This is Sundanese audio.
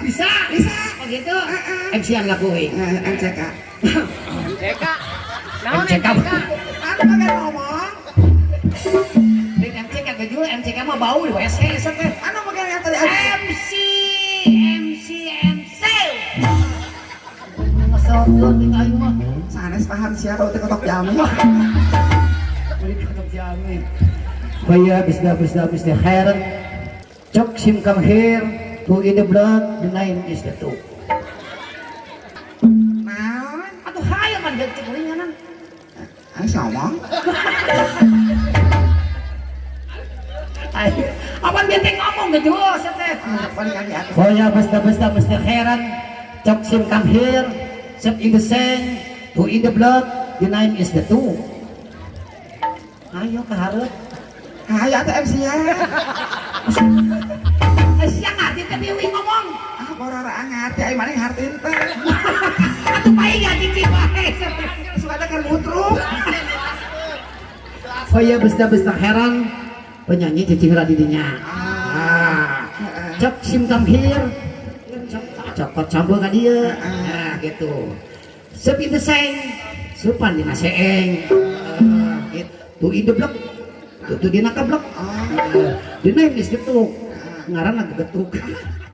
Bisa. Bisa. Oh gitu. Heeh. MC-an lah kuing. Eh, MCK. MCK. Naon MCK. MCK? Anu kagak ngomong. Lain MCK gejul, MCK mah bau di WC sok teh. Anu bagian yang tadi. MC MC MC. Ngesorkeun jeung aing mah. Sanes paham siapa teh kotok jami. Beli kotok jami. Kaya bisda bisda bisda khairan. Cok sim come here to in the blood the name is the two. Naon? Atuh hayo man deuk cek ringanan. Anu ngomong. Apan dia teh ngomong gejul sia teh. Ah, balik lagi atuh. Kaya basta basta basta khairan. Cok sim come here. Sep in the sand to in the blood the name is the two. Ayo ka hareup. Hayo atuh MC ya. Sia ngarti teh bieu ngomong. Ah, borora ngarti ai maneh ngarti teh. Atuh paing ngati wae. Suka ada kan mutruk. Kaya besta besta heran penyanyi cicing heula di dinya. Ah. Cok sim come here. Cok cokot sambel ka dieu. Nah, gitu. Sep in the seng. Supan dina seeng. Ah, gitu. Tu in the blok. Tu dina kablok. Oh. Dina geus getuk. Ngaranna gegetuk.